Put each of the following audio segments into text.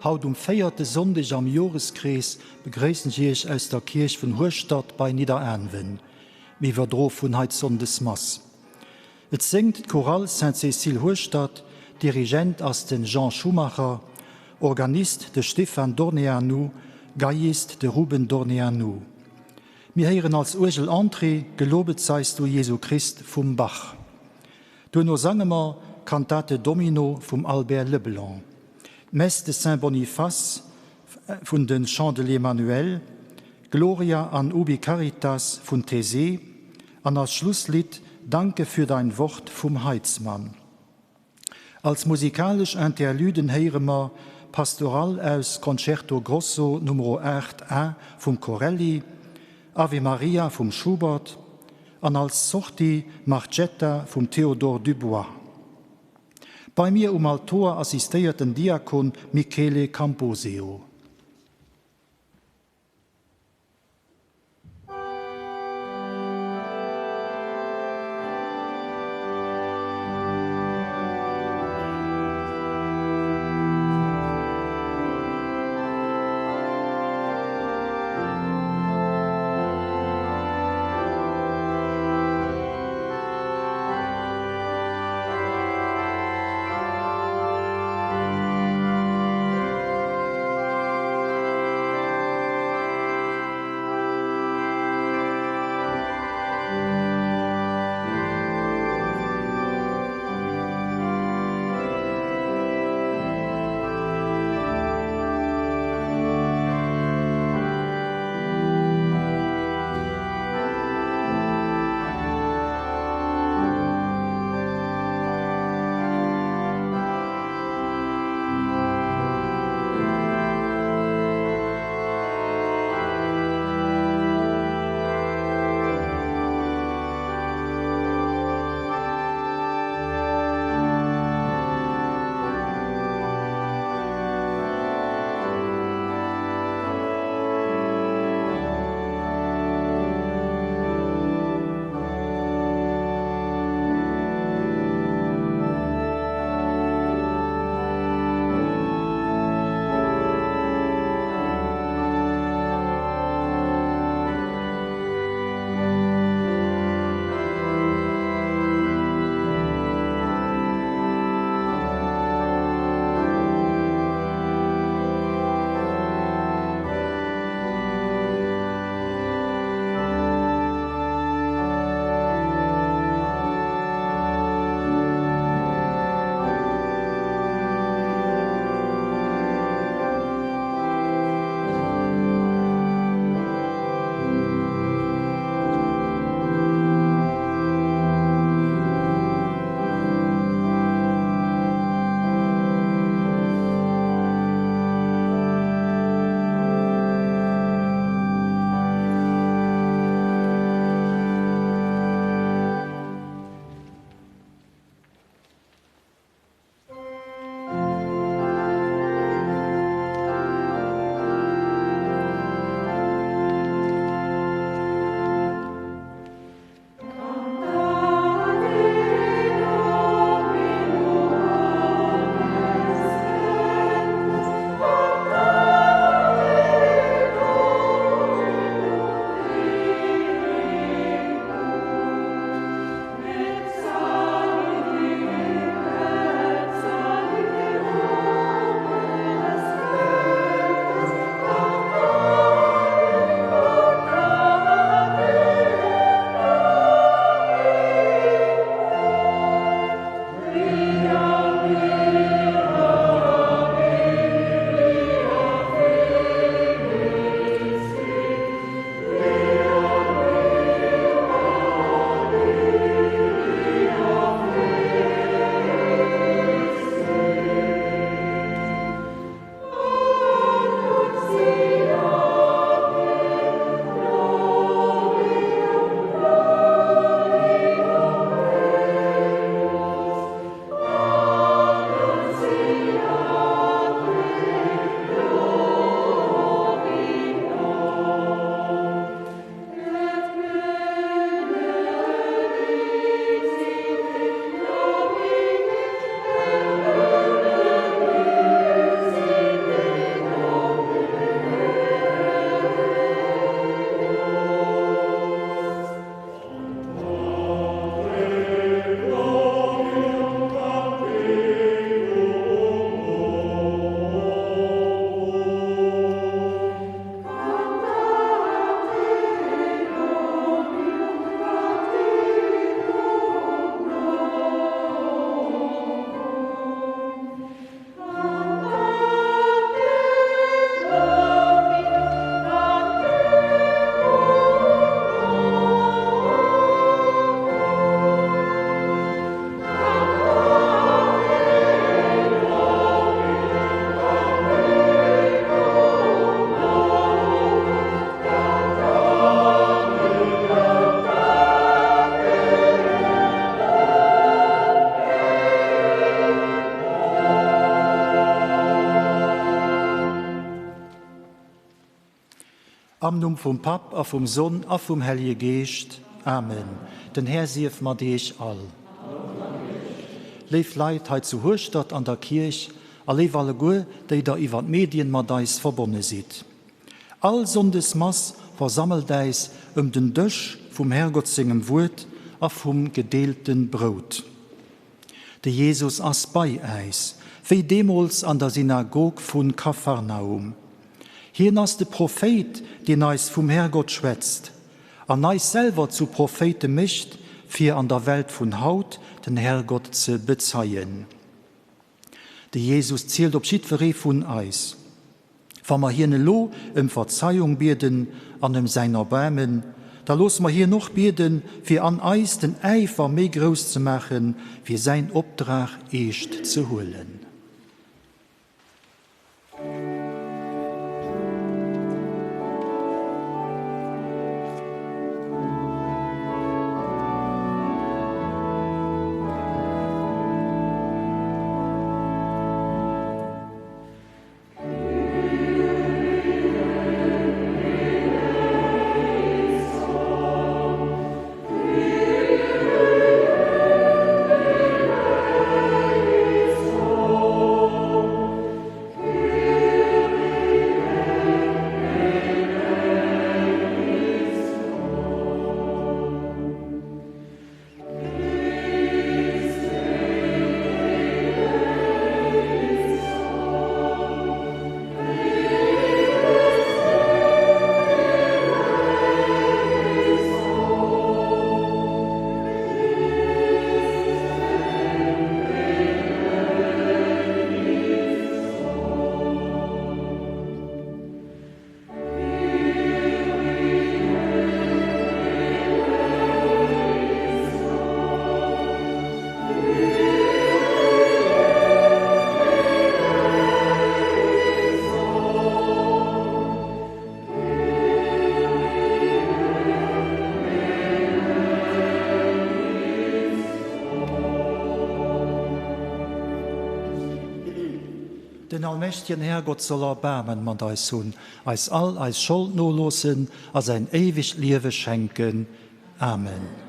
Haut um véierte Sonndeg am Joreskrees begréissen ech Iech aus der Kierch vun Hueschtert bei Nidderaanwen. Mir iwwerdroe vun hei d'Sonndesmass. Et séngt d'Chorale Sainte-Cécile Hueschtert, Dirigent ass de Jean Schumacher, Organist de Stefan Dorneanu, Geiist de Ruben Dorneanu. Mir héieren als Uergel-Entrée Gelobet seis du Jesu Christ vum Bach. Duerno sange mer Cantate Domino vum Albert Leblanc, d'Messe de Saint Boniface vun de Chants de l'Emmanuel, Gloria an Ubi Caritas vun Taizé an als Schlusslidd Danke für dein Wort vum Heitzmann. Als musikalesch Interluden héiere mer Pastoral aus Concerto Grosso Numero 8 A vum Corelli, Ave Maria vum Schubert an als Sortie Margetta vum Théodore Dubois. Bei mir um Altoer assistéiert den Diakon Michele Camposeo. Am Numm vum Papp a vum Sonn a vum Hellje Geescht. Amen. Den Här sief mat Iech all. Léif Leit hei zu Hueschtert an der Kierch a léif alleguer, déi der iwwer d'Medien mat eis verbonne sidd. All Sonndesmass versammelt äis ëm den Dësch vum Herrgott sengem Wuert a vum gedeelte Brout. De Jesus ass bei äis, wéi deemools an der Synagog vu Kapharnaum. Hien ass de Prophéit, deen eis vum Herrgott schwätzt an eis selwer zu Prophéite mécht, fir an der Welt vun haut den Herrgott ze bezeien. De Jesus zielt op jiddweree vun eis. Wa mer hien elo ëm Verzeiung bieden an ëm säin Erbaarmen, da loosse mer hien och bieden, fir an eis den Äifer méi grouss ze maachen, fir säin Opdrag eescht ze huelen. Den allmächtegen Härgott soll Erbaarmen mat eis hunn, eis all eis Schold noloossen a säin éiwegt Liewe schenken. Amen.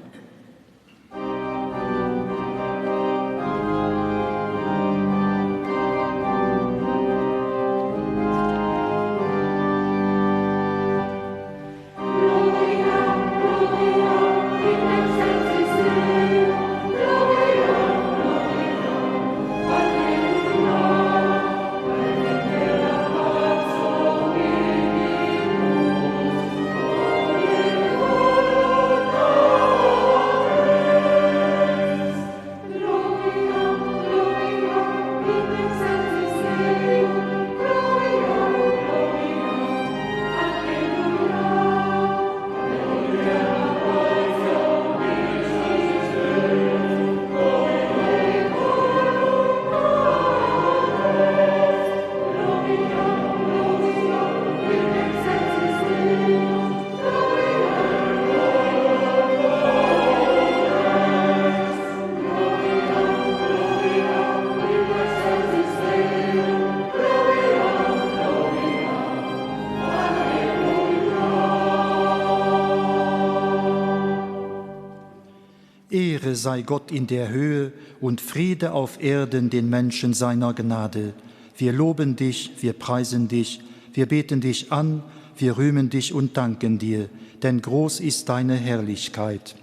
Ehre sei Gott in der Höhe und Friede auf Erden den Menschen seiner Gnade. Wir loben dich, wir preisen dich, wir beten dich an, wir rühmen dich und danken dir, denn groß ist deine Herrlichkeit.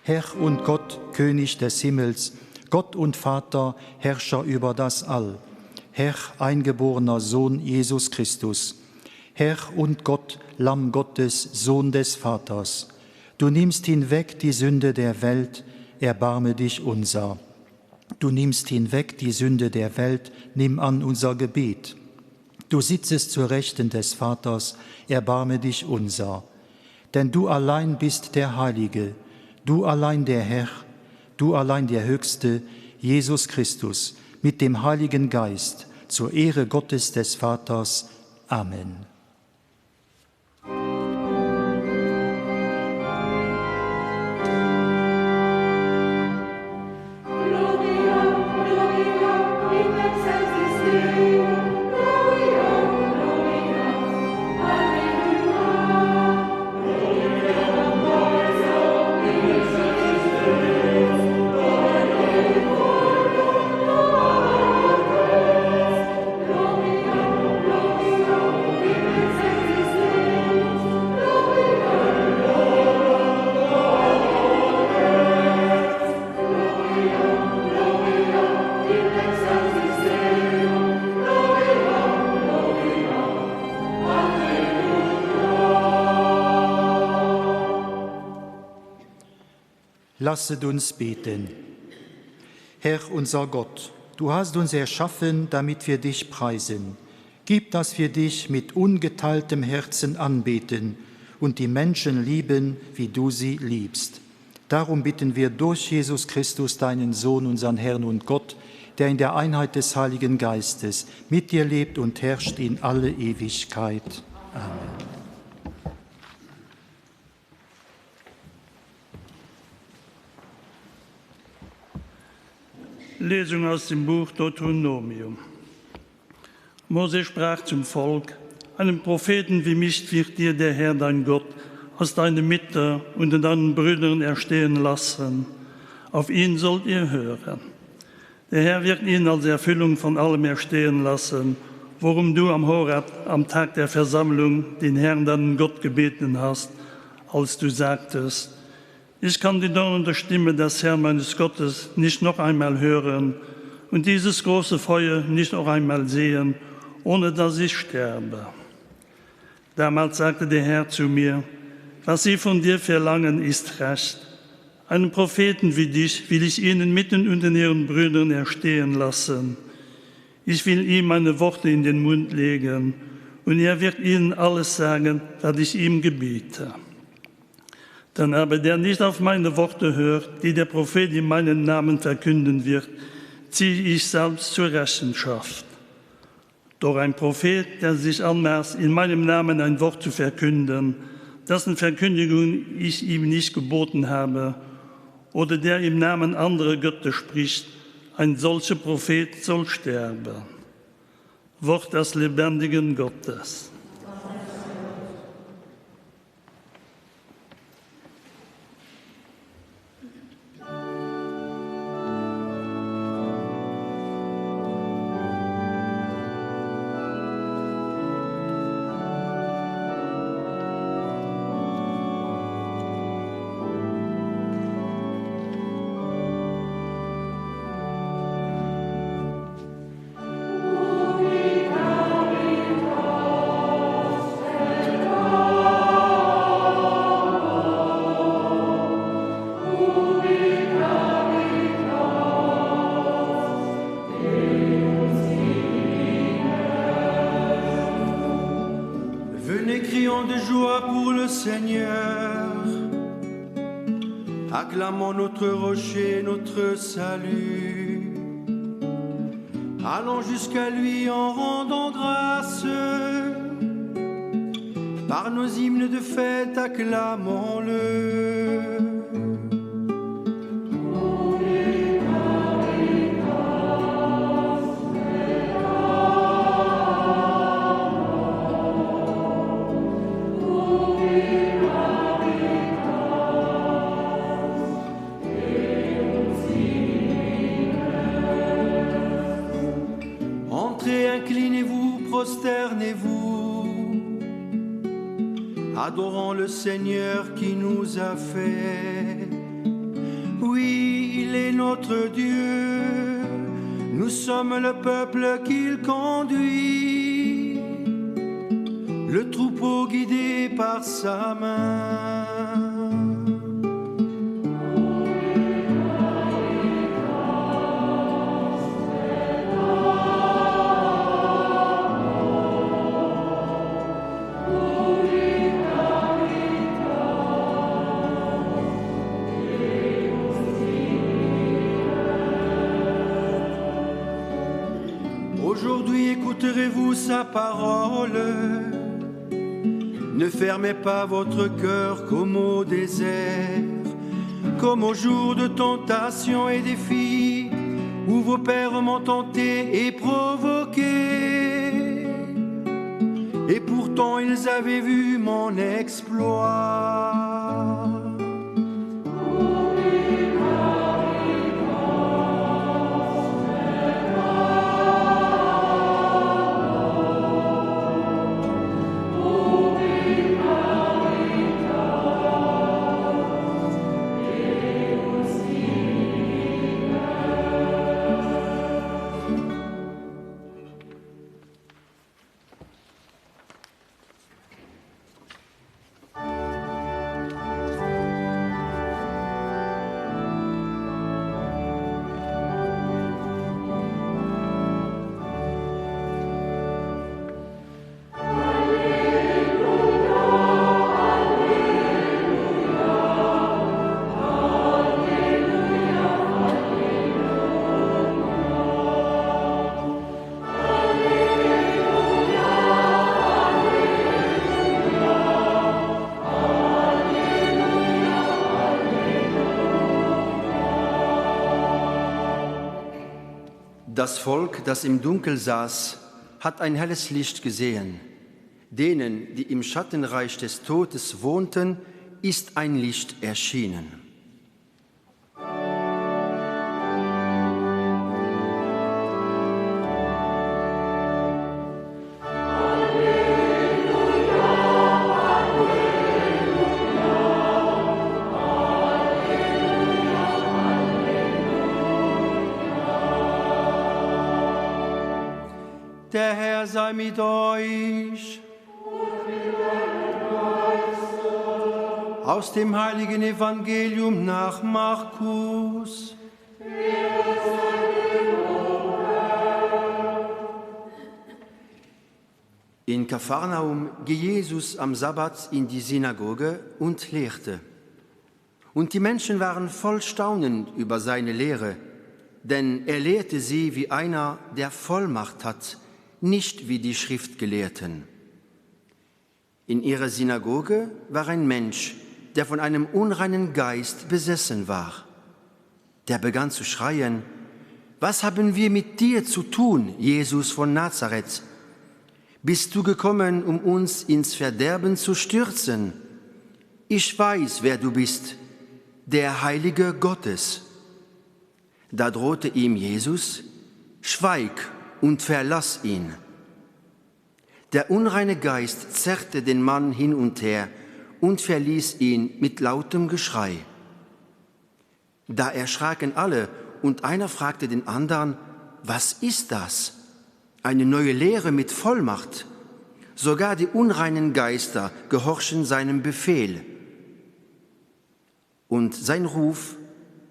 Herr und Gott, König des Himmels, Gott und Vater, Herrscher über das All, Herr, eingeborener Sohn Jesus Christus, Herr und Gott, Lamm Gottes, Sohn des Vaters, du nimmst hinweg die Sünde der Welt, erbarme dich unser. Du nimmst hinweg die Sünde der Welt, nimm an unser Gebet. Du sitzest zur Rechten des Vaters, erbarme dich unser. Denn du allein bist der Heilige, du allein der Herr, du allein der Höchste, Jesus Christus, mit dem Heiligen Geist, zur Ehre Gottes des Vaters. Amen. Lasset uns beten. Herr unser Gott, du hast uns erschaffen, damit wir dich preisen. Gib, dass wir dich mit ungeteiltem Herzen anbeten und die Menschen lieben, wie du sie liebst. Darum bitten wir durch Jesus Christus, deinen Sohn, unseren Herrn und Gott, der in der Einheit des Heiligen Geistes mit dir lebt und herrscht in alle Ewigkeit. Amen. Lesung aus dem Buch Deuteronomium. Mose sprach zum Volk: Einen Propheten wie mich wird dir der Herr dein Gott aus deiner Mitte und in deinen Brüdern erstehen lassen. Auf ihn sollt ihr hören. Der Herr wird ihn als Erfüllung von allem erstehen lassen, worum du am Horeb am Tag der Versammlung den Herrn deinen Gott gebeten hast, als du sagtest: Ich kann die donnernde Stimme des Herrn meines Gottes nicht noch einmal hören und dieses große Feuer nicht noch einmal sehen, ohne dass ich sterbe. Damals sagte der Herr zu mir: Was sie von dir verlangen, ist recht. Einen Propheten wie dich will ich ihnen mitten unter ihren Brüdern erstehen lassen. Ich will ihm meine Worte in den Mund legen, und er wird ihnen alles sagen, was ich ihm gebiete. Denn aber der nicht auf meine Worte hört, die der Prophet in meinem Namen verkünden wird, ziehe ich selbst zur Rechenschaft. Doch ein Prophet, der sich anmaßt, in meinem Namen ein Wort zu verkünden, dessen Verkündigung ich ihm nicht geboten habe, oder der im Namen anderer Götter spricht, ein solcher Prophet soll sterben. Wort des lebendigen Gottes. Venez crions de joie pour le Seigneur. Acclamons notre rocher, notre salut. Allons jusqu'à lui en rendant grâce. Par nos hymnes de fête, acclamons-le. Entrez, inclinez-vous, prosternez-vous. Adorons le Seigneur qui nous a fait. Oui, il est notre Dieu. Nous sommes le peuple qu'il conduit, le troupeau guidé par sa main. Aujourd'hui écouterez-vous sa parole. Ne fermez pas votre cœur comme au désert, comme au jour de tentation et défi, où vos pères m'ont tenté et provoqué. Et pourtant ils avaient vu mon exploit. Das Volk, das im Dunkel saß, hat ein helles Licht gesehen. Denen, die im Schattenreich des Todes wohnten, ist ein Licht erschienen. Der Herr sei mit euch. Aus dem heiligen Evangelium nach Markus. In Kapharnaum ging Jesus am Sabbat in die Synagoge und lehrte. Und die Menschen waren voll Staunen über seine Lehre, denn er lehrte sie wie einer, der Vollmacht hat, nicht wie die Schriftgelehrten. In ihrer Synagoge war ein Mensch, der von einem unreinen Geist besessen war. Der begann zu schreien: Was haben wir mit dir zu tun, Jesus von Nazareth? Bist du gekommen, um uns ins Verderben zu stürzen? Ich weiß, wer du bist, der Heilige Gottes. Da drohte ihm Jesus: Schweig und verlass ihn. Der unreine Geist zerrte den Mann hin und her und verließ ihn mit lautem Geschrei. Da erschraken alle, und einer fragte den anderen: Was ist das? Eine neue Lehre mit Vollmacht. Sogar die unreinen Geister gehorchen seinem Befehl. Und sein Ruf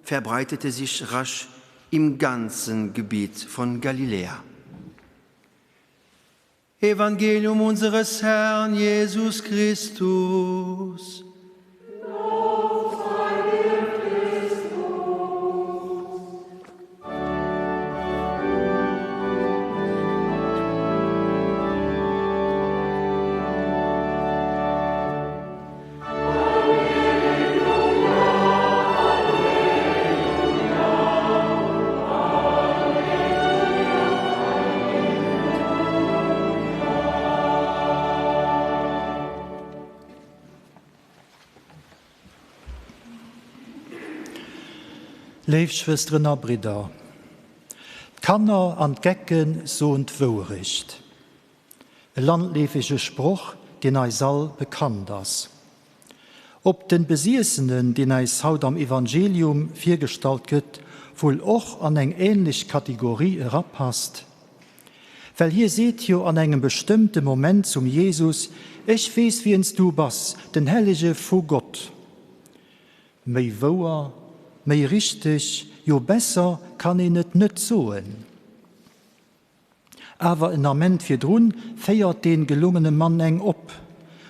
verbreitete sich rasch im ganzen Gebiet von Galiläa. Evangelium unseres Herrn Jesus Christus. Léif Schwësteren a Bridder, d'Kanner an d'Gecke soen d'Wouerecht. E landleefege Sproch, deen eis all bekannt ass. Ob den Besiessenen, deen äis haut am Evangelium virgestallt gëtt, wuel och an eng ähnlech Kategorie erapasst? Well hie seet jo an engem bestëmmte Moment zum Jesus, Ech weess wien s du bass, den Hellege vu Gott. Méi wouer, méi richteg, jo besser kann een et net soen. Awer en Ament virdrun féiert dee gelungene Mann eng op,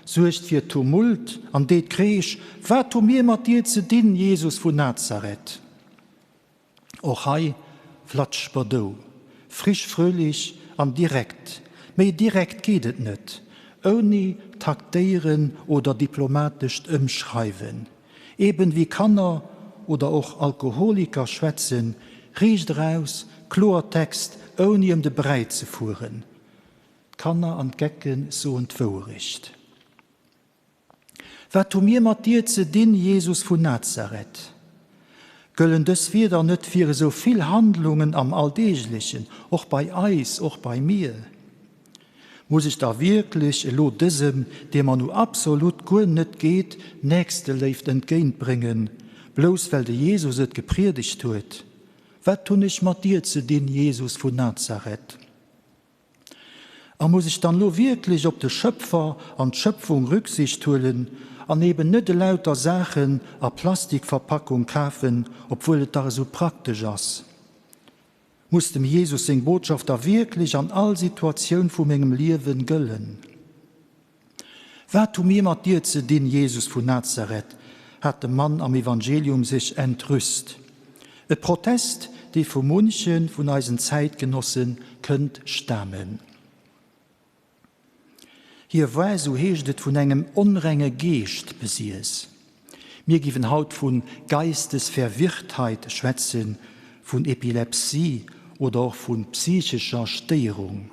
suergt fir Tumult an deet Kreesch, Wat hu mir mat dir ze dinn, Jesus vun Nazareth? Och hei flatsch Berdou, frisch, fröhlich an direkt. Méi direkt geet et net, ouni Taktéieren oder diplomatescht Ëmschreiwen. Eben wéi Kanner oder och Alkoholiker schwätzen, riicht eraus, Kloertext, ouni ëm de Bräi ze fueren. D'Kanner an d'Gecke soen d'Wouerecht. Wat hu mir mat dir ze dinn, Jesus vun Nazareth? Gëllen dës Wierder net fir esou vill Handlungen am Alldeeglechen, och bei eis, och bei mir? Muss ech da wierklech elo dësem, dee mer nu absolut guer net geet, Nächsteléift entgéint bréngen, blouss well de Jesus et gepriedegt huet? Wat hunn ech mat dir ze dinn, Jesus vun Nazareth? A muss ech dann elo wierklech op de Schöpfer an d'Schöpfung Rücksicht huelen an eben net elauter Saachen a Plastikverpackung kafen, obwuel et dach esou praktesch ass? Muss dem Jesus seng Botschaft da wierklech an all Situatioun vu mengem Liewen gëllen? Wat hu mir mat dir ze dinn, Jesus vun Nazareth? hat de Mann am Evangelium sech entrüst. E Protest, dee vu munche vun eisen Zäitgenosse kënnt stamen. Hie war, esou heescht et, vun engem onrenge Geescht besiess. Mir giffen haut vu Geistesverwirrtheit schwätzen, vun Epilepsie. oder och vu psychescher Stéierung.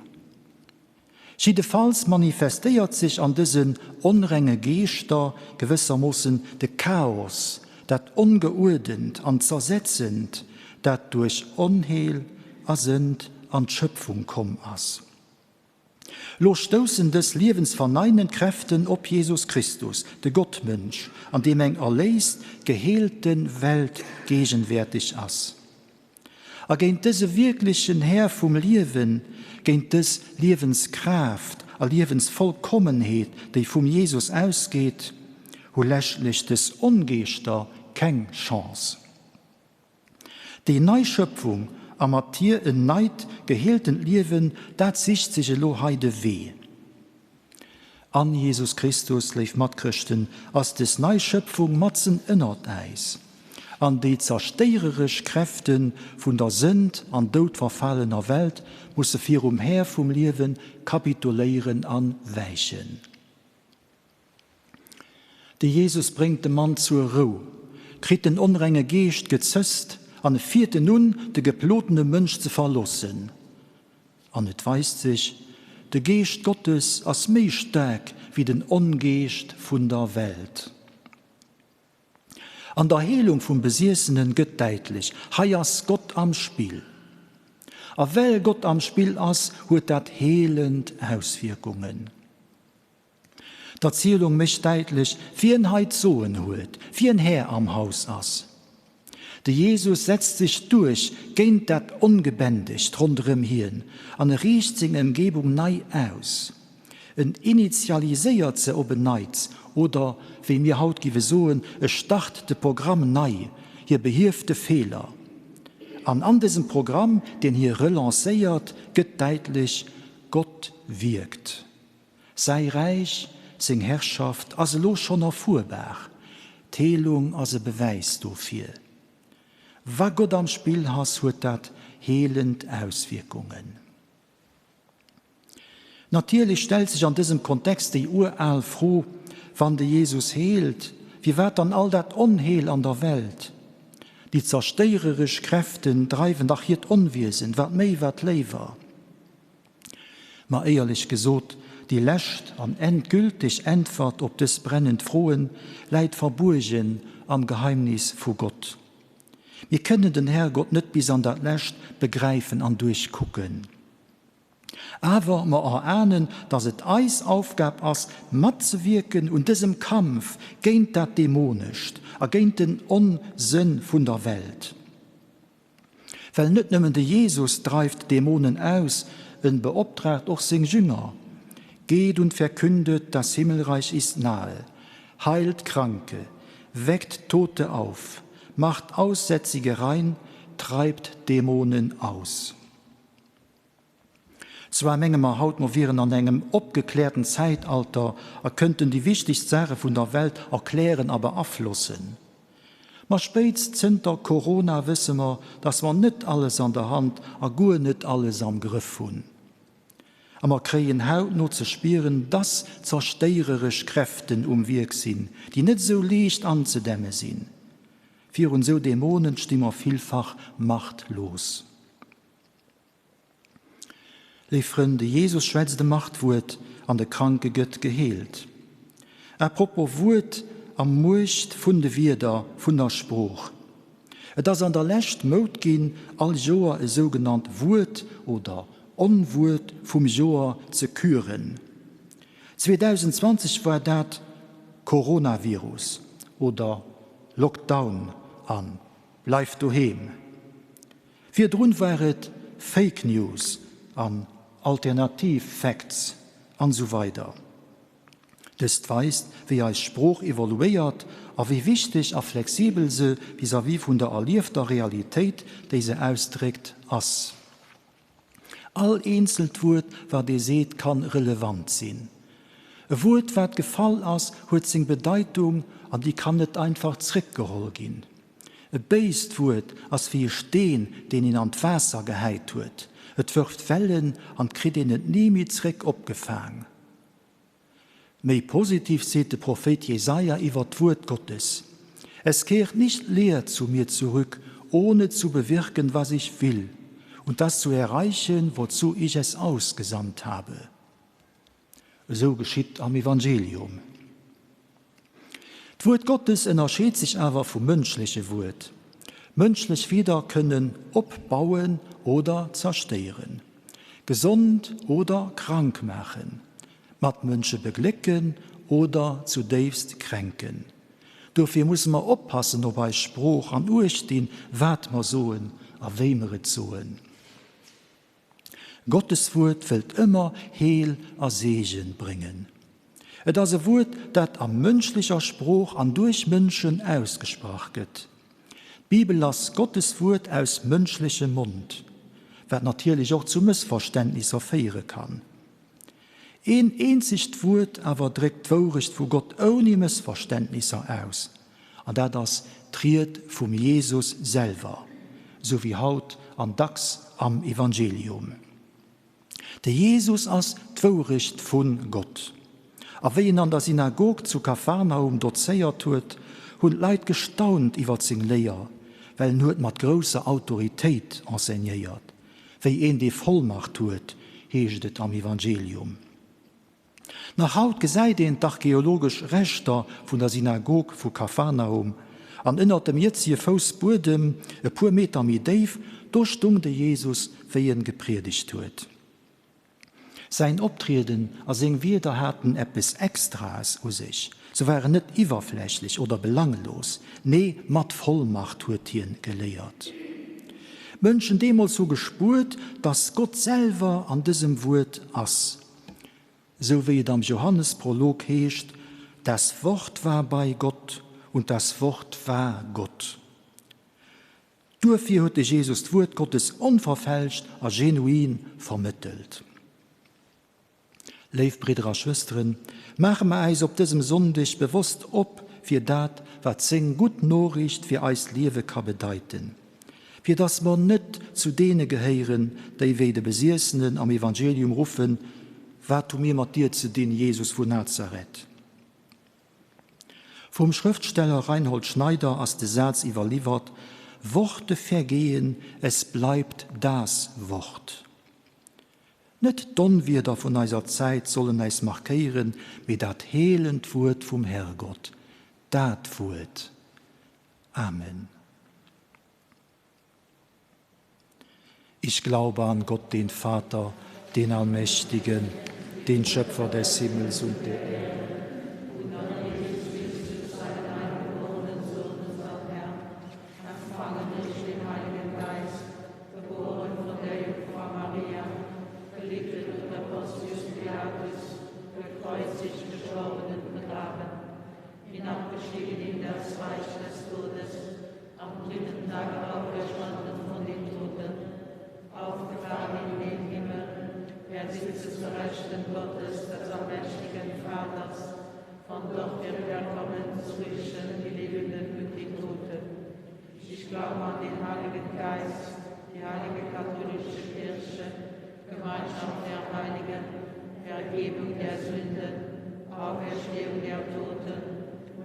Jiddefalls manifestéiert sech an dësen onrenge Geeschter gewëssermoossen de Chaos, dat Ongeuerdent an Zersetzend, dat duerch Onheel a Sënd an d'Schëpfung komm ass. Lo stoussen dës liewensverneinend Kräften op Jesus Christus, de Gottmënsch, an deem eng erléist, geheelte Welt gegenwäerteg ass. A géint dëse wierklechen Här vum Liewen, géint dës Liewenskraaft a Liewensvollkommenheet, déi vum Jesus ausgeet, hu leschtlech dës Ongeeschter keng Chance. Déi nei Schëpfung a mat hir en neit, geheeltent Liewen, dat sicht sech elo hei de Wee. An Jesus Christus, léif Matchrëschten, ass des nei Schëpfung matzen ënnert äis, an déi zerstéiereresch Kräfte vun der Sënd an doudverfalener Welt musse virum Här vum Liewe kapituléieren a wäichen. De Jesus bréngt de Mann zur Rou, kritt den onrenge Geescht gezësst an e fiert en un, de geplotene Mënsch ze verloossen. An et weist sech, De Geescht Gottes ass méi staark wéi den Ongeescht vun der Welt. An der Heelung vum Besiessenen gëtt däitlech, Hei ass Gott am Spill. A well Gott am Spill ass, huet dat heelend Auswierkungen. D'Erzielung mécht däitlech, wien hei d'Soen huet, wien Här am Haus ass. De Jesus setzt sech duerch géint dat Ongebändegt ronderëm hien an e riicht seng Ëmgebung nei aus. En initialiséiert se op en Neits oder, wéi mir haut giwe soen, e start de Programm nei, hie behieft de Feeler. An an dësem Programm, deen hie relancéiert, gëtt däitlech, Gott wierkt. Säi Räich, seng Herrschaft ass elo schonn erfuerbar. D'Heelung ass e Bewäis dofir. Wa Gott am Spill ass, huet dat heelend Auswierkungen. Natierlech stellt sech an dësem Kontext déi ural Fro, Wann de Jesus heelt, firwat dann all dat Onheel an der Welt? Déi zerstéiereresch Kräften dreiwen dach hiert Onwiesen, wat méi, wat léiwer. Ma éierlech gesot, déi lescht an endgülteg Äntwert op dës brennend Froen läit verbuergen am Geheimnis vu Gott. Mir kënnen den Herrgott net bis an dat Lescht begräifen an duerchkucken. Awer mer erahnen, dass et eis Aufgab ass, matzewierken un dësem Kampf géint dat Dämonescht a géint den Onsënn vun der Welt. Well net nëmmen de Jesus dreift d'Dämonen aus, en beoptraagt och seng Jünger, Geht und verkündet, das Himmelreich ist nahe, heilt Kranke, weckt Tote auf, macht Aussätzige rein, treibt Dämonen aus. Zwar menge mer haut, mer wieren an engem opgekläerten Zäitalter a kënnten déi wichtegst Saache vun der Welt erklären a beaflossen. Ma spéitst zënter Corona wësse mer, dass mer net alles an der Hand a guer net alles am Grëff hunn. A mer kréien hautno ze spieren, dass zerstéiereresch Kräften um Wierk sinn, déi net esou liicht anzedämme sinn. Virun esou Dämonen sti mer villfach machtlos. Léif Frënn, de Jesus schwätzt e Machtwuert an de Kranke gëtt geheelt. À propos Wuert a Muecht vun de Wierder, vun der Sprooch. Et ass an der Lescht Moud ginn, all Joer e sougenannt Wuert oder Onwuert vum Joer ze küren. 2020 war dat Coronavirus oder Lockdown an Bleif doheem. Virdrun war et Fake News an alternativ Facts an esou weider. Dëst weist, wéi eis Sprooch evoluéiert a wéi wichteg a flexibel se vis-à-vis vun der erliefter Realitéit, déi se ausdréckt, ass. All eenzelt Wuert, wat ee seet, kann relevant sinn. E Wuert, wat gefall ass, huet seng Bedeitung an déi kann net einfach zréckgeholl ginn. E béist Wuert ass wéi e Steen, deen een an d'Waasser gehäit huet. Et wërft Wellen an 't kritt een et ni méi zréck opgefaang. Méi positiv seet de Prophéit Jesaja iwwer d'Wuert Gottes, Es kehrt nicht leer zu mir zurück, ohne zu bewirken, was ich will. Und das zu erreichen, wozu ich es ausgesandt habe. Esou geschitt am Evangelium. D'Wuert Gottes ënnerscheet sech awer vum mënschleche Wuert. Mënschlech Wieder kënnen opbauen oder zerstéieren, gesond oder krank maachen, d'Matmënsche beglécken oder zudéifst kränken. Dofir musse mer oppassen op eis Sprooch an Uecht dinn, wat mer soen a wéi mer et soen. Gottes Wuert wëllt ëmmer Heel a Seegen bréngen. Et ass e Wuert, dat a mënschlecher Sprooch an duerch Mënschen ausgesprach gëtt. D'Bibel ass Gottes Wuert aus mënschlechem Mond, wat natierlech och zu Mëssverständnisser féiere kann. Een eenzegt Wuert awer dréckt d'Wourecht vu Gott ouni Mëssverständnisser aus, an dat ass d'Ried vum Jesus selwer, sou wéi haut an dacks am Evangelium. De Jesus ass d'Wourecht vu Gott. A wéi en an der Synagog zu Kapharnaum dozéiert huet, hunn d'Leit gestaunt iwwer seng Léier, well en huet mat grousser Autoritéit enseignéiert. Wéi een, dee Vollmacht huet, heescht et am Evangelium. Nach haut gesäit een d'archeologesch Reschter vun der Synagog vu Kapharnaum, an ënnert dem jëtzege Foussbuedem, e puer Meter méi déif, do stung de Jesus, wéi en gepriedegt huet. Säin Optrieden a seng Wierder haten eppes Extraes u sech. Se waren net iwwerflächlech oder belanglos, nee, mat Vollmacht huet hien geléiert. D'Mënschen deemools hu gespuert, dass Gott selwer an dësem Wuert ass. Esou wéi et am Johannesprolog heescht, Das Wort war bei Gott und das Wort war Gott. Duerfir huet de Jesus d'Wuert Gottes onverfälscht a genuin vermëttelt. Léif Bridder a Schwësteren, maache mer äis op dësem Sonndeg bewosst op fir dat, wat seng gutt Noriicht fir eist Liewe ka bedeiten, fir dass mer net zu deene gehéieren, déi wéi de Besiessenen am Evangelium ruffen, Wat hu mir mat dir ze dinn, Jesus vun Nazareth? Vum Schrëftsteller Reinhold Schneider ass de Saz iwwerliwwert, Worte vergehen, es bleibt das Wort. Net d'Onwieder vun eiser Zäit sollen äis markéieren, mee dat heelend Wuert vum Herrgott, dat Wuert. Amen. Ich glaube an Gott, den Vater, den Allmächtigen, den Schöpfer des Himmels und der Erde. Hinabgestiegen in das Reich des Todes, am dritten Tag auferstanden von den Toten, aufgefahren in den Himmel, er sitzt zur Rechten Gottes, des allmächtigen Vaters, von dort wird er kommen zu richten die Lebenden und die Toten. Ich glaube an den Heiligen Geist, die heilige katholische Kirche, Gemeinschaft der Heiligen, Vergebung der Sünden, Auferstehung der Toten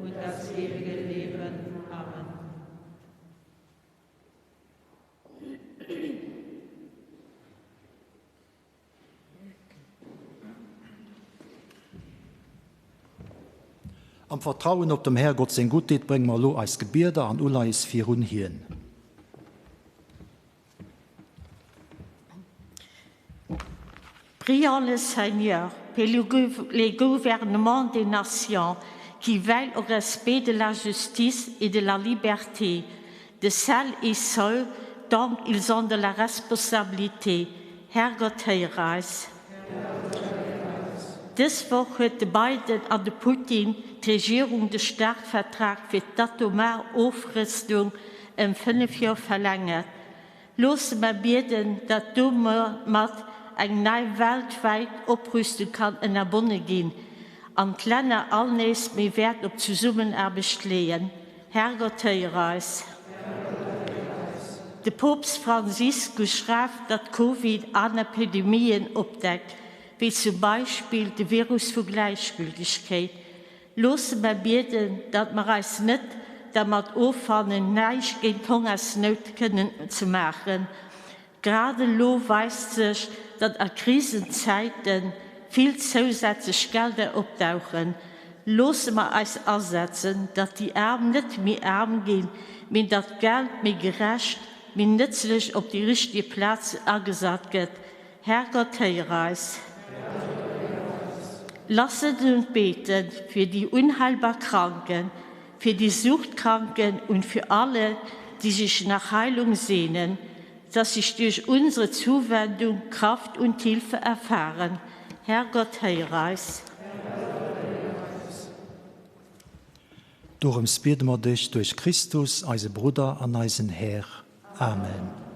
und das ewige Leben. Amen. Am Vertrauen op dem Härgott seng Gutteet brénge mer elo eis Gebieder an Uleies virun hien. Prions le Seigneur pour les gouvernements des nations qui veillent au respect de la justice et de la liberté, de celles et ceux dont ils ont de la responsabilité. Herrgott héier eis. Dës Woch huet de Biden an de Putin d'Regierung de Start-Vertrag fir d'atomar Ofrëstung ëm 5 Joer verlängert. Loosse mer bieden, datt domat eng nei weltwäit Oprüstung kann ënnerbonne ginn an d'Länner all nees méi Wäert op Zesummenaarbecht leeën. Herrgott, héier eis. De Poopst Franziskus schreift, datt Covid aner Epidemien opdeckt, wéi zum Beispill de Virus vu Gläichgültegkeet. Loosse mer bieden, datt mer eis net dermat offannen, näischt géint d'Hongersnout kënnen ze maachen. Grad elo weist sech, datt a Krisenzäite vill zousätzlech Gelder opdauchen. Loosse mer eis asetzen, datt déi Aarm net méi aarm ginn, mee datt d'Geld méi gerecht, méi nëtzlech op déi richtege Plazen agesat gëtt. Herrgott, héier eis. Lasset uns beten fir die unheilbar Kranken, fir die Suchtkranken und für alle, die sich nach Heilung sehnen, dass sich durch unsere Zuwendung Kraft und Hilfe erfahren. Herrgott, héier eis. Dorëms biede mer dech duerch Christus, eise Brudder an eisen Här. Amen.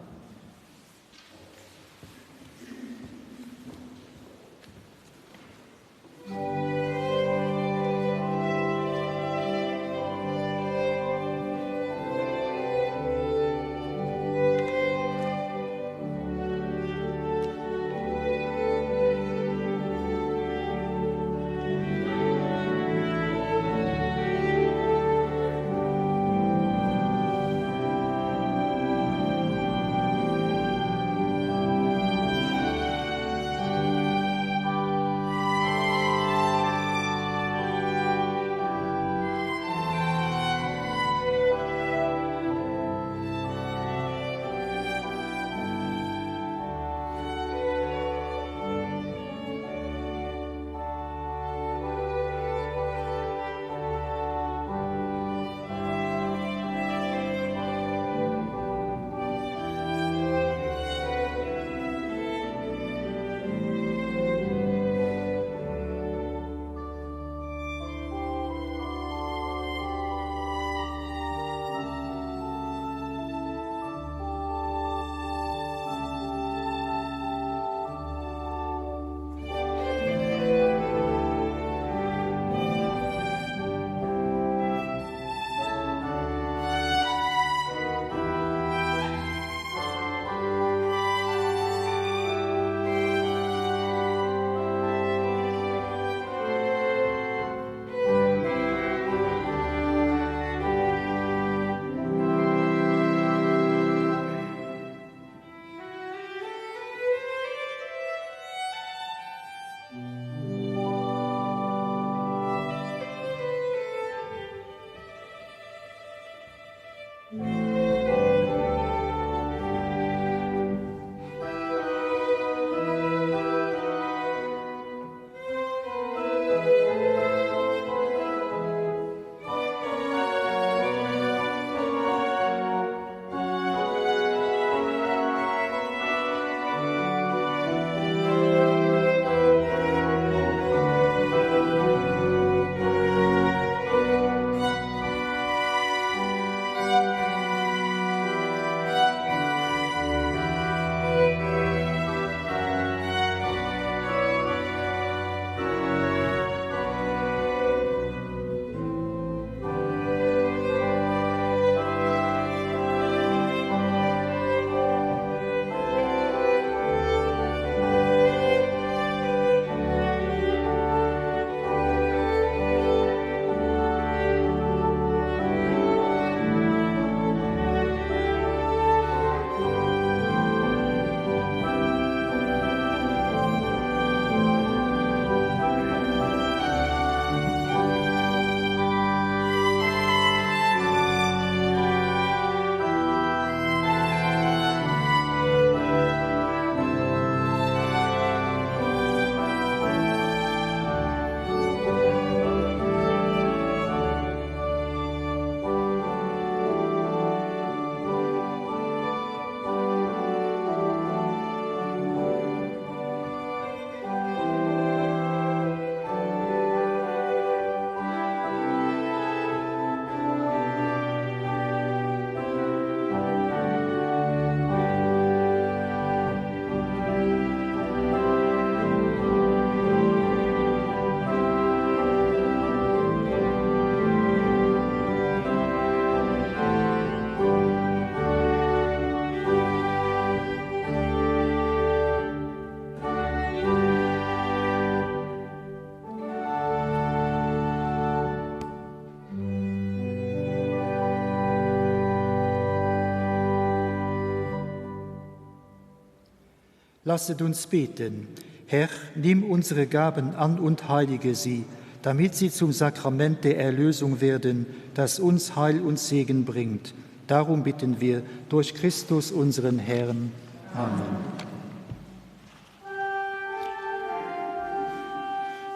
Lasset uns beten. Herr, nimm unsere Gaben an und heilige sie, damit sie zum Sakrament der Erlösung werden, das uns Heil und Segen bringt. Darum bitten wir durch Christus unseren Herrn. Amen.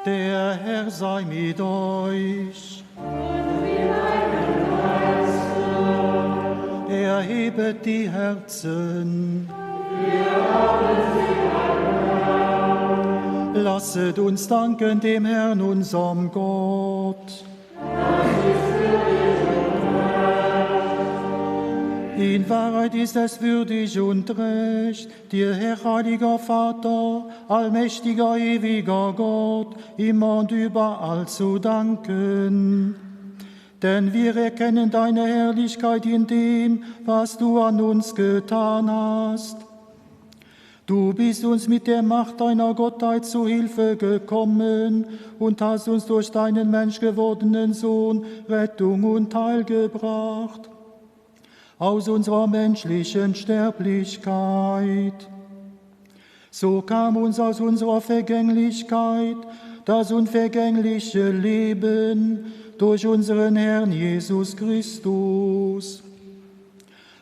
Der Herr sei mit euch. Und mit deinem Geiste. Erhebet die Herzen. Wir haben sie beim Herrn. Lasset uns danken dem Herrn, unserem Gott. Das ist würdig und recht. In Wahrheit ist es würdig und recht, dir, Herr heiliger Vater, allmächtiger, ewiger Gott, immer und überall zu danken. Denn wir erkennen deine Herrlichkeit in dem, was du an uns getan hast. Du bist uns mit der Macht deiner Gottheit zu Hilfe gekommen und hast uns durch deinen menschgewordenen Sohn Rettung und Heil gebracht aus unserer menschlichen Sterblichkeit. So kam uns aus unserer Vergänglichkeit das unvergängliche Leben durch unseren Herrn Jesus Christus.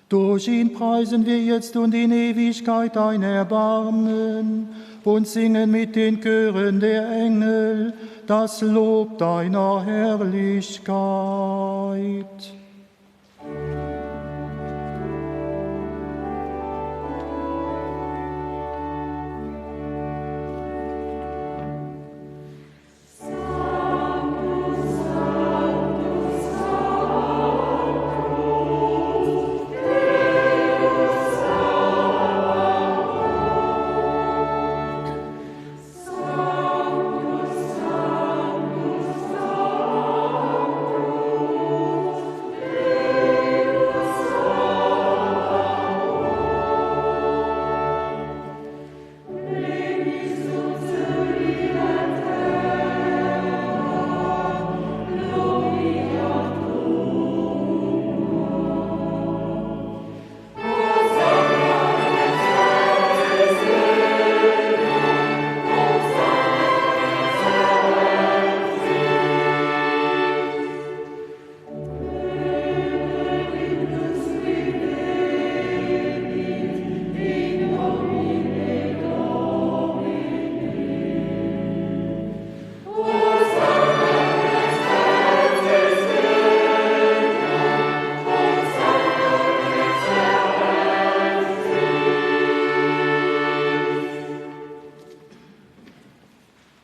Durch ihn preisen wir jetzt und in Ewigkeit dein Erbarmen und singen mit den Chören der Engel das Lob deiner Herrlichkeit.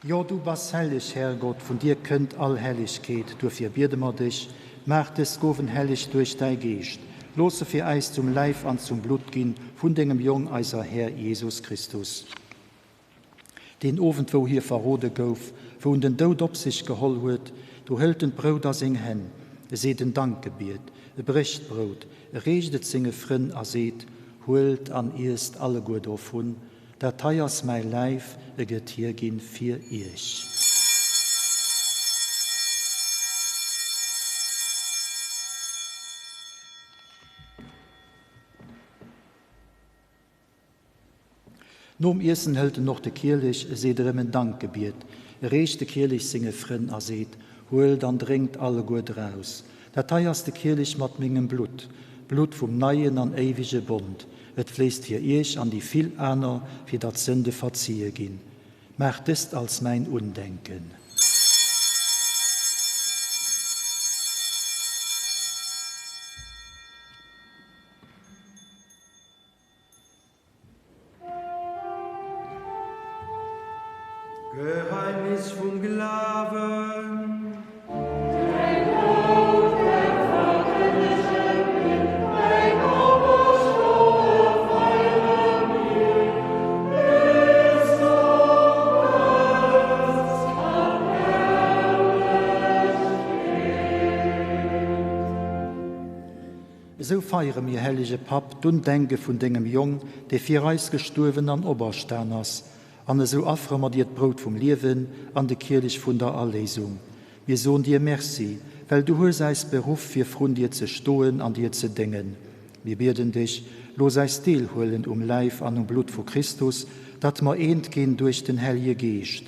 Jo, du bass helleg, Herrgott, vun dir kënnt all Hellegkeet. Duerfir biede mer dech, Maach dës Gowen helleg duerch däi Geescht. Looss se fir äis zum Läif an zum Blutt ginn vun dengem Jong, eiser Här Jesus Christus. Deen Owend, wou hie verrode gouf, wou en den Doud op sech geholl huet, do hëlt en d'Brout a seng Hänn, e seet en Dankgebiet, e brécht d'Brout, e reecht et senge Frënn a seet, Huelt an iesst alleguer dovun, dat hei ass mäi Läif, e gëtt hierginn fir iech. Nom Iessen hëlt en och de Kielech, e seet erëm en Dankgebiet, e reecht de Kielech senge Frënn a seet, Huelt an drénkt alleguer draus, dat hei ass de Kielech mat mengem Blutt, d'Blutt vum neien an éiwege Bond, et fléisst fir iech an déi vill aner, fir datt d'Sënde verzie ginn. Maacht dëst als mäin Undenken. Geheimnis vum Glawen. Däin Doud, Här, verkënnegen mir, däin Operstoe feiere mir, bis du kënns an Herrlechkeet. Esou feiere mir, hellege Papp, d'Undenke vun dengem Jong, dee fir eis gestuerwen an operstan ass, an esou affere mer dir d'Brout vum Liewen an de Kielech vun der Erléisung. Mir soen dir Merci, well du hues äis beruff, fir vrun dir ze stoen an dir ze déngen. Mir bieden dech, looss äis deelhuelen um Läif an um Blutt vu Christus, datt mer eent ginn duerch den Hellje Geescht.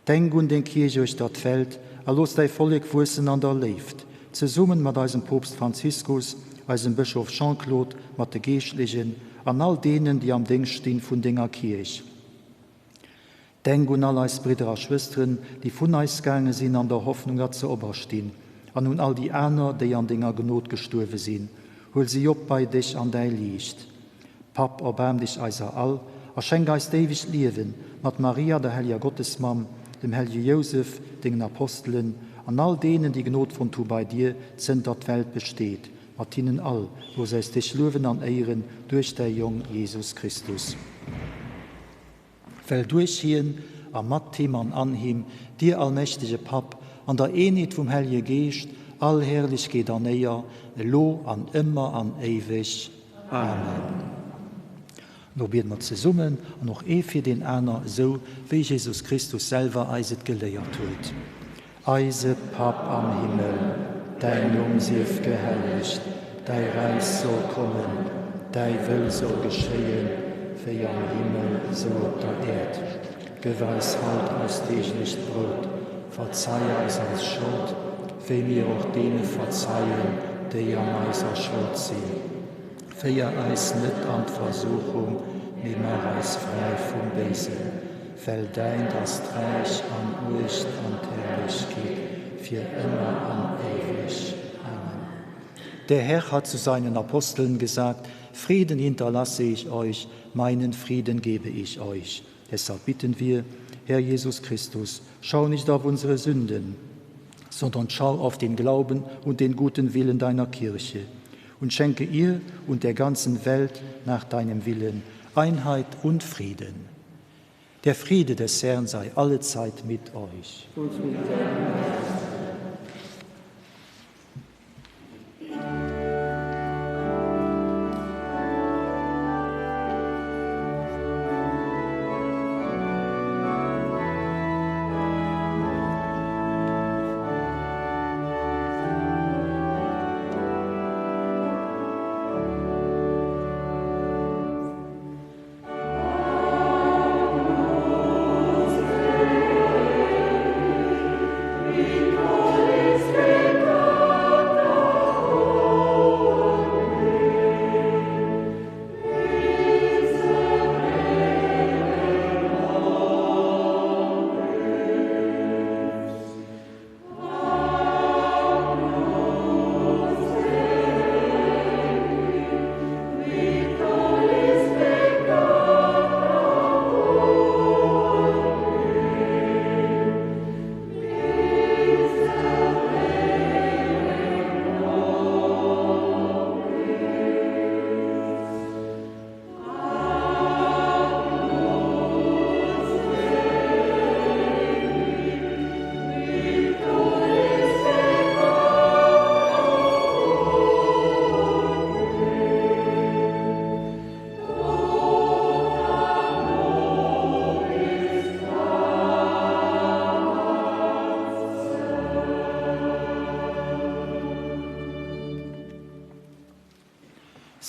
Denk un deng Kierch uechter d'Welt a looss däi Vollek wuessen an der Léift, zesummen mat eisem Poopst Franziskus, eisem Bëschof Jean-Claude, mat de Geeschtlechen an all deenen, déi am Déngscht stinn vun denger Kierch. Denk un all eis Bridder a Schwësteren, déi vun eis gaange sinn an der Hoffnung, datt se operstinn, an un all déi aner, déi an denger Gnod gestuerwe sinn. Huel si op bei dech an däi Liicht. Papp, erbaarm dech eiser all a schenk eis d'éiwegt Liewen, mat Maria, der helleger Gottesmamm, dem hellege Jousef, dengen Apostelen an all deenen, déi Gnod fonnt hu bei dir, zënter d'Welt besteet. Mat hinnen all, looss äis dech luewen an éieren duerch däi Jong Jesus Christus. Well duerch hien a mat him an an him, dir allmächtege Papp, an der Eenheet vum Hellege Geescht, all Herrlechkeet an Éier, elo an ëmmer an éiweg. Amen. Elo biede mer zesummen an och ee fir deen aner, esou wéi Jesus Christus selwer eis et geléiert huet. Eise Papp am Himmel, däin Numm sief gehellegt, däi Räich soll kommen, däi Wëll soll geschéien, wéi am Himmel, esou op der Äerd. Gëff eis haut eist deeglecht Brout. Verzei eis eis Schold, wéi mir och deene verzeien, déi an eiser Schold sinn. Féier eis net an d'Versuchung, mee maach eis fräi vum Béisen. Well däint ass d'Räich an d'Muecht an d'Herrlechkeet fir ëmmer an éiweg. Amen. Der Herr hat zu seinen Aposteln gesagt, Frieden hinterlasse ich euch, meinen Frieden gebe ich euch. Deshalb bitten wir, Herr Jesus Christus, schau nicht auf unsere Sünden, sondern schau auf den Glauben und den guten Willen deiner Kirche und schenke ihr und der ganzen Welt nach deinem Willen Einheit und Frieden. Der Friede des Herrn sei allezeit mit euch. Und mit deinem Geist.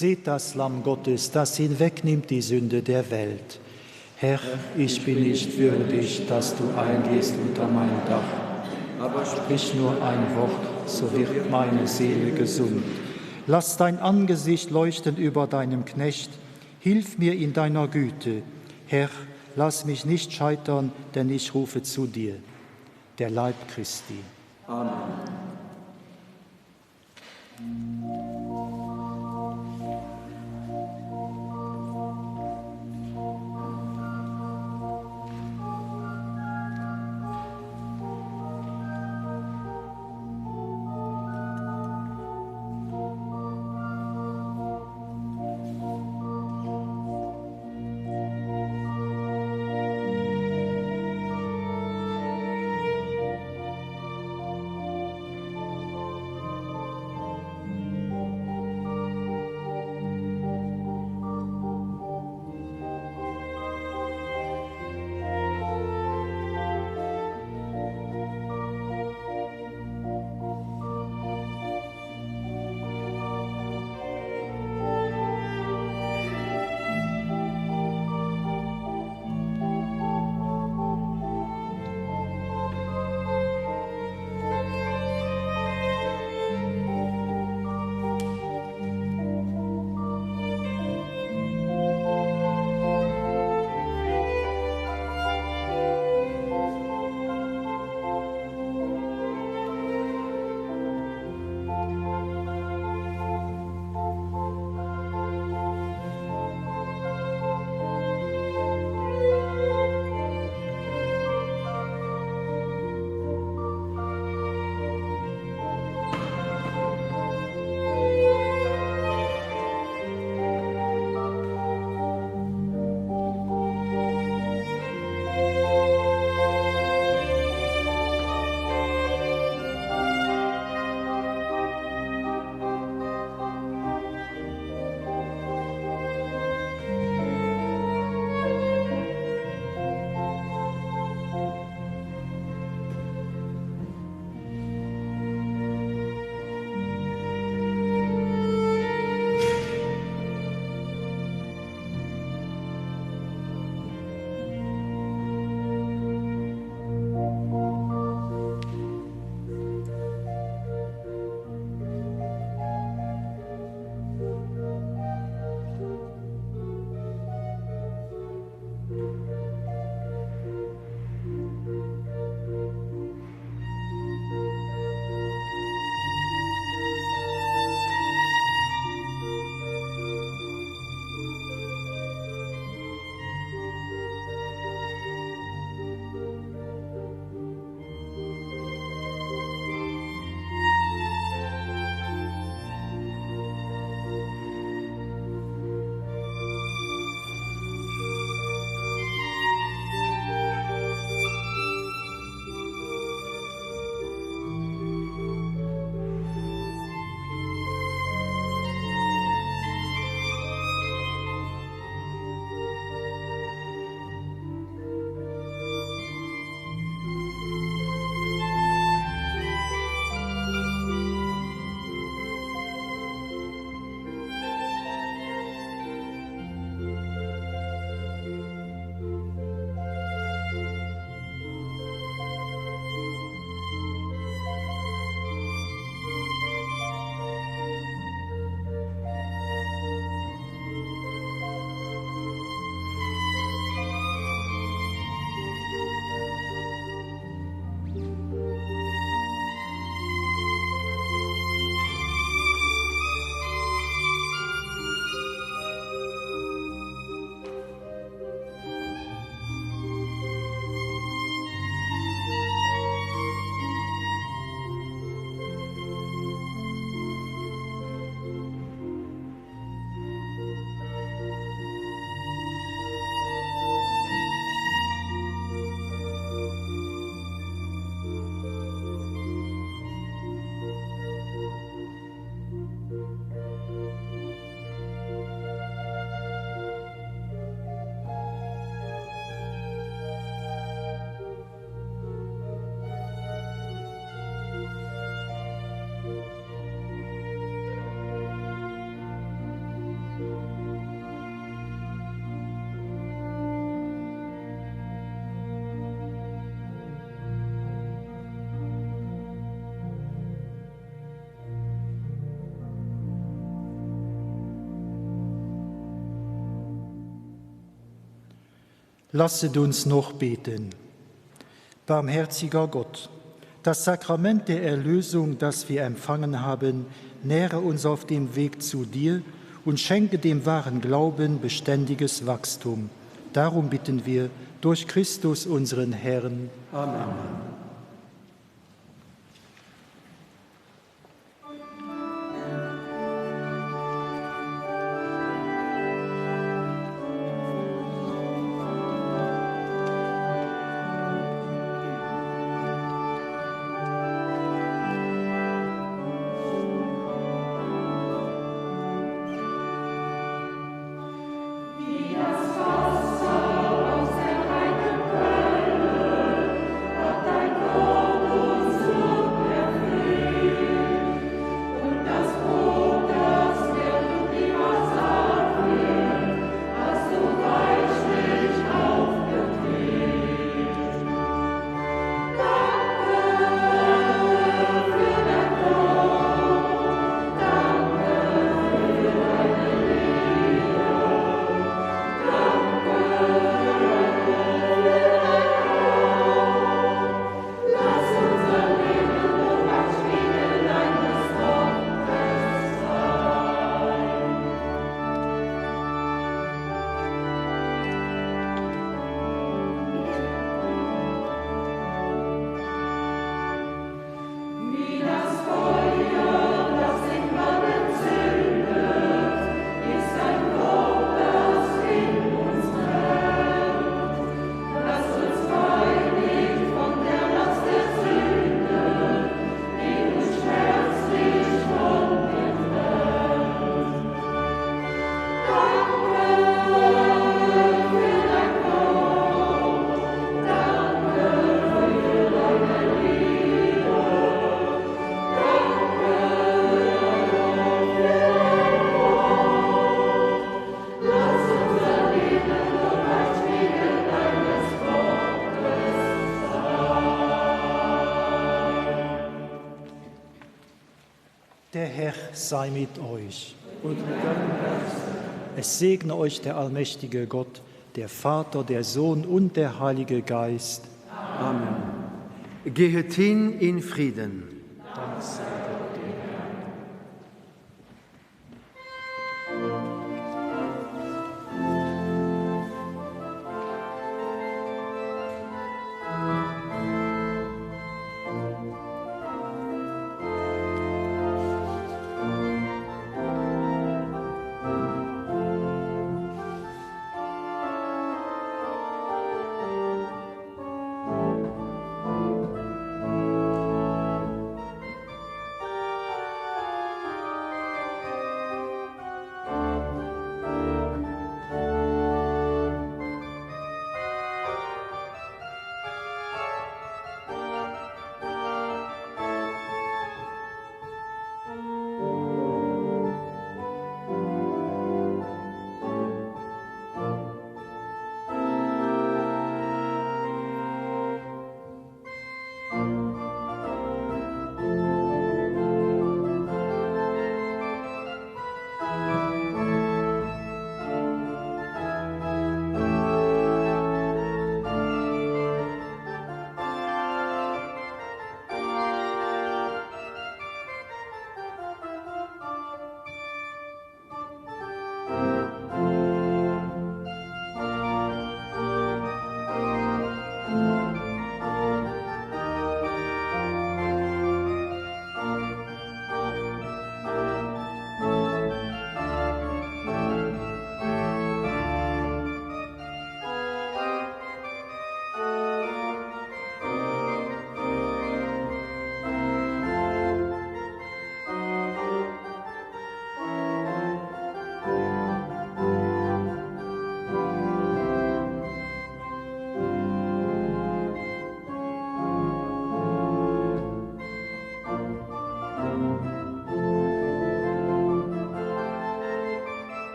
Seht das Lamm Gottes, das hinwegnimmt die Sünde der Welt. Herr, ich bin nicht würdig, dass du eingehst unter mein Dach, aber sprich nur ein Wort, so wird meine Seele gesund. Lass dein Angesicht leuchten über deinem Knecht, hilf mir in deiner Güte. Herr, lass mich nicht scheitern, denn ich rufe zu dir. Der Leib Christi. Amen. Lasset uns noch beten. Barmherziger Gott, das Sakrament der Erlösung, das wir empfangen haben, nähre uns auf dem Weg zu dir und schenke dem wahren Glauben beständiges Wachstum. Darum bitten wir durch Christus unseren Herrn. Amen. Amen. Der Herr sei mit euch. Und mit deinem Geist. Es segne euch der allmächtige Gott, der Vater, der Sohn und der Heilige Geist. Amen. Gehet hin in Frieden. Dank sei Gott dem Herrn.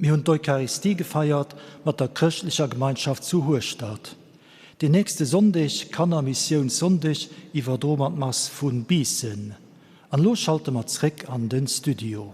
Mir hunn d'Eucharistie gefeiert mat der chrëschtlecher Gemeinschaft zu Hueschtert. Den nächste Sonndeg, Kannermissiounssonndeg, iwwerdroe mer d'Mass vu Biissen. An elo schalte mer zréck an den Studio.